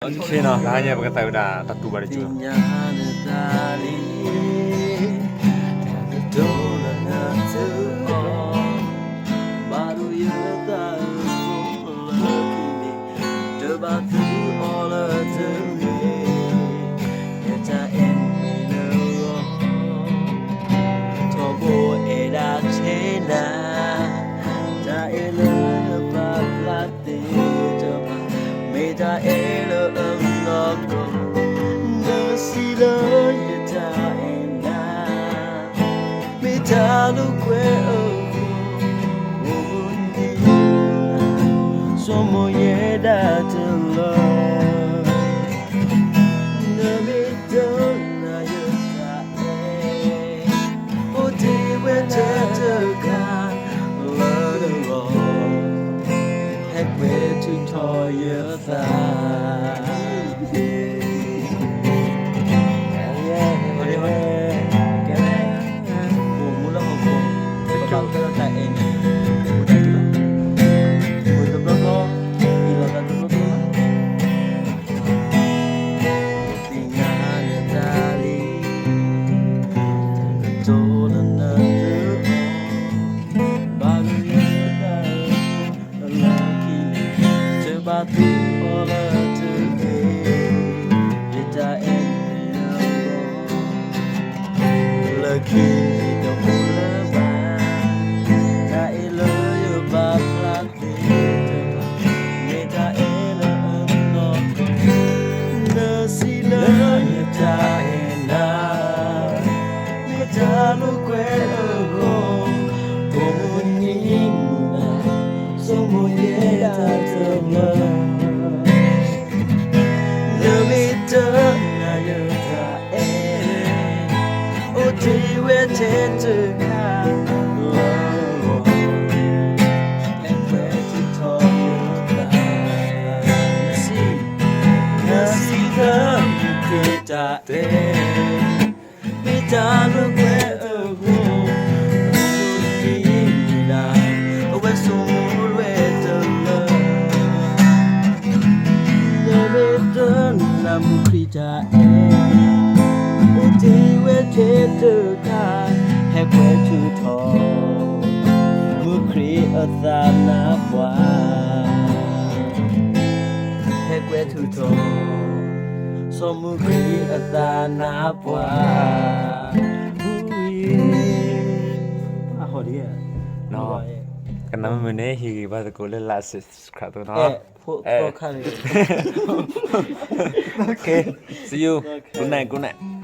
နီၤ တဟါညါပကသးဝံၣ်ဒၣ်တၢ်တူၢ်ဘၣ်တက့ၢ်. သ့ၣ်ညါနသးလံ, တၢ်ကတိၤလၢနသုအီၤ, ဘၣ်ဒိယသးအဃိလၢခံန့ၣ်, တဘၣ်သုအီၤလၢတဂ့ၤ, ယတၢ်အဲၣ်မ့ၢ်လၢဂီၤ ထီဘိအဲၣ်ဒၣ်ထဲနၤ, တၢ်အဲၣ်လၢပာ်ဖျါသ့တဖၣ်, မ့ၢ်တၢ်အဲၣ်လၢအနီၢ်ကီၢ်, နစံးလၢယတၢ်အဲၣ်နၤ, မ့ၢ်တၢ်လိာ်ကွဲအဂီၢ်, အိၣ်မူနံၤမုၢ်နၤ, ဆိမိၣ်ယဲဒၣ်တလၢ နမ့ၢ်တနာ်ယတၢ်အဲၣ်, အိၣ်တ့ၢ်ဝဲထဲတခါလၢနဂီၢ်, ဟဲကွဲးထုးထီၣ်ယသး. အိၣ်မူလၢဟီၣ်ခိၣ်, ပဘၣ်ထွဲလၢတၢ်အဲၣ်န့ၣ်, အိၣ်တၢ်တလၢ, အိၣ်တဘျီဘျီ, အံၤလီၤတၢ်တဘျီဘျီလီၤ. သ့ၣ်ညါနသးလံ, တၢ်ကတိၤလၢနသုအီၤ, ဘၣ်ဒိယသးအဃိလၢခံန့ၣ်, တဘၣ်သုအီၤလၢတဂ့ၤ, ယတၢ်အဲၣ်မ့ၢ်လၢဂီၤ လၢခံန့ၣ်တအိၣ်လၢၤဘၣ်, တၢ်အဲၣ်လၢယပာ်ဖျါသ့တဖၣ်, မ့ၢ်တၢ်အဲၣ်လၢအနီၢ်ကီၢ်, နစံးလၢယတၢ်အဲၣ်နၤ, မ့ၢ်တၢ်လိာ်ကွဲအဂီၢ်, အိၣ်မူနံၤမုၢ်နၤ, ဆိမိၣ်ယဲဒၣ်တလၢ နမ့ၢ်တနာ်ယတၢ်အဲၣ်, အိၣ်တ့ၢ်ဝဲထဲတခါလၢဂီၢ်, ဟဲကွဲးထုးထီၣ်ယသး. နစံး, နစံးလၢမူခိၣ်တၢ်အဲၣ်, မ့ၢ်တၢ်လိာ်ကွဲအဂီၢ်, အိၣ်မူနံၤမုၢ်နၤ, အဝဲဆိမိၣ်ဝဲတလၢ နမ့ၢ်တနာ်မူခိၣ်တၢ်အဲၣ်, အိၣ်တ့ၢ်ဝဲထဲတခါ, ဟဲကွဲးထုးထီၣ် မူခိၣ်အသးနါပှၢ်, ဟဲကွဲးထုးထီၣ် ဆိမိၣ်မူခိၣ်အသးနါပှၢ်. အဟီၣ်ဒ်, ကနၣ်မုာ်မုာ်န့ၣ် ဟ့ၣ်ဂံၢ်ဘါသကိးလၢ like subscribe တနီၤ. Okay, see you. Good night, good night.